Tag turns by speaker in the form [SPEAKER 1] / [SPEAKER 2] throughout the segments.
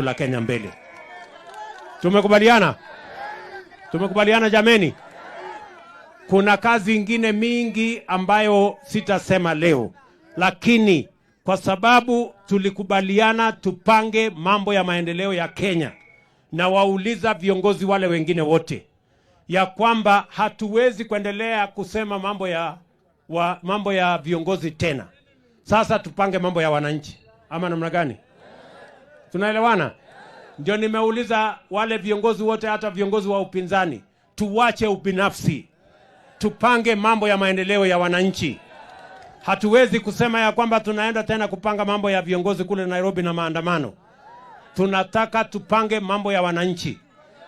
[SPEAKER 1] La Kenya mbele. Tumekubaliana? Tumekubaliana jameni? Kuna kazi ingine mingi ambayo sitasema leo, lakini kwa sababu tulikubaliana tupange mambo ya maendeleo ya Kenya, na wauliza viongozi wale wengine wote ya kwamba hatuwezi kuendelea kusema mambo ya viongozi tena. Sasa tupange mambo ya wananchi, ama namna gani? Tunaelewana? Ndio nimeuliza wale viongozi wote, hata viongozi wa upinzani, tuwache ubinafsi, tupange mambo ya maendeleo ya wananchi. Hatuwezi kusema ya kwamba tunaenda tena kupanga mambo ya viongozi kule Nairobi na maandamano. Tunataka tupange mambo ya wananchi.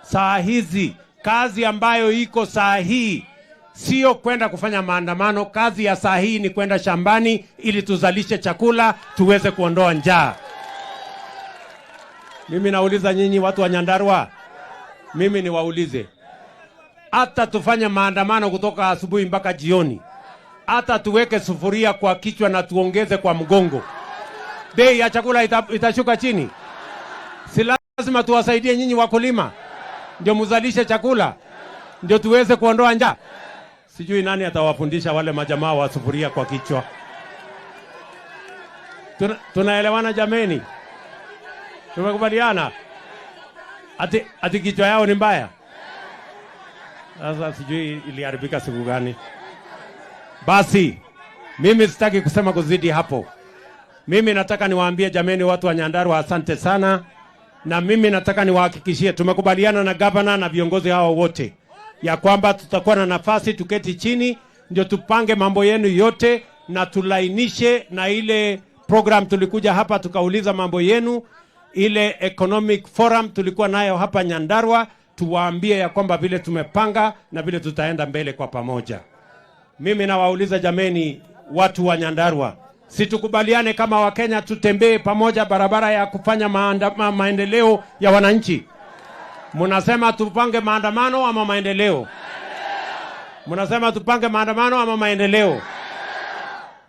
[SPEAKER 1] Saa hizi kazi ambayo iko saa hii sio kwenda kufanya maandamano. Kazi ya saa hii ni kwenda shambani ili tuzalishe chakula tuweze kuondoa njaa. Mimi nauliza nyinyi watu wa Nyandarua, mimi niwaulize, hata tufanye maandamano kutoka asubuhi mpaka jioni, hata tuweke sufuria kwa kichwa na tuongeze kwa mgongo, bei ya chakula itashuka chini? Si lazima tuwasaidie nyinyi wakulima ndio muzalishe chakula ndio tuweze kuondoa njaa? Sijui nani atawafundisha wale majamaa wa sufuria kwa kichwa. Tunaelewana jameni? Tumekubaliana ati kichwa yao ni mbaya? Sasa sijui iliharibika siku gani. Basi mimi sitaki kusema kuzidi hapo. Mimi nataka niwaambie jameni, watu wa Nyandarua, asante sana, na mimi nataka niwahakikishie, tumekubaliana na gavana na viongozi hao wote ya kwamba tutakuwa na nafasi tuketi chini ndio tupange mambo yenu yote na tulainishe na ile program tulikuja hapa tukauliza mambo yenu, ile economic forum tulikuwa nayo hapa Nyandarua, tuwaambie ya kwamba vile tumepanga na vile tutaenda mbele kwa pamoja. Mimi nawauliza jameni, watu wa Nyandarua, si tukubaliane kama Wakenya tutembee pamoja barabara ya kufanya maendeleo ya wananchi? Mnasema tupange maandamano ama maendeleo? Mnasema tupange maandamano ama maendeleo?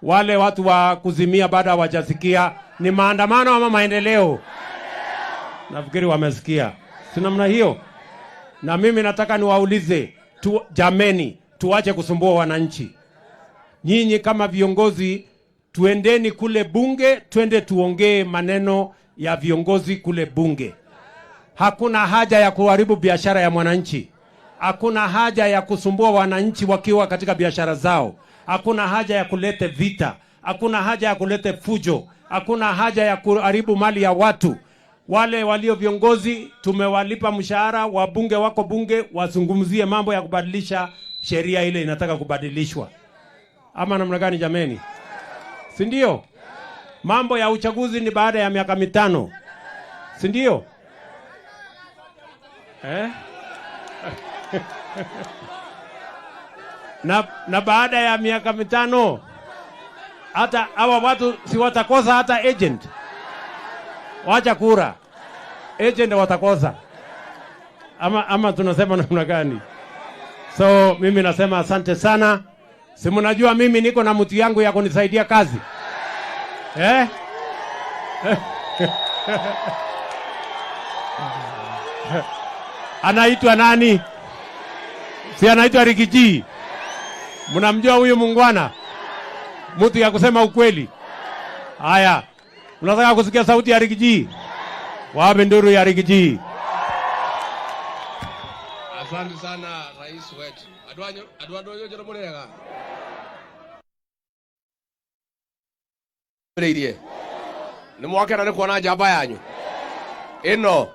[SPEAKER 1] Wale watu wa kuzimia bado hawajasikia ni maandamano ama maendeleo? Nafikiri wamesikia, si namna hiyo? Na mimi nataka niwaulize tu, jameni, tuache kusumbua wananchi. Nyinyi kama viongozi, tuendeni kule bunge, twende tuongee maneno ya viongozi kule bunge. Hakuna haja ya kuharibu biashara ya mwananchi. Hakuna haja ya kusumbua wananchi wakiwa katika biashara zao. Hakuna haja ya kulete vita. Hakuna haja ya kulete fujo. Hakuna haja ya kuharibu mali ya watu. Wale walio viongozi tumewalipa mshahara, wabunge wako bunge wazungumzie mambo ya kubadilisha sheria ile inataka kubadilishwa, ama namna gani jameni? Si ndio? Mambo ya uchaguzi ni baada ya miaka 5, si ndio? Eh? Na baada ya miaka 5 hata hawa watu si watakosa hata agent. Wacha kura. Agent watakosa. Ama tunasema namna gani? So mimi nasema asante sana. Si mnajua mimi niko na mtu yangu ya kunisaidia kazi. Eh? Anaitwa nani? Si anaitwa Riggy G. Mnamjua huyu muungwana? Mtu ya kusema ukweli. Haya. Unataka kusikia sauti ya Riggy G? Wapi nduru ya Riggy G?
[SPEAKER 2] Asante sana rais wetu. Adwa joro murega. Reirie. Ni mwakena ni kuona njamba yanyu. Ino.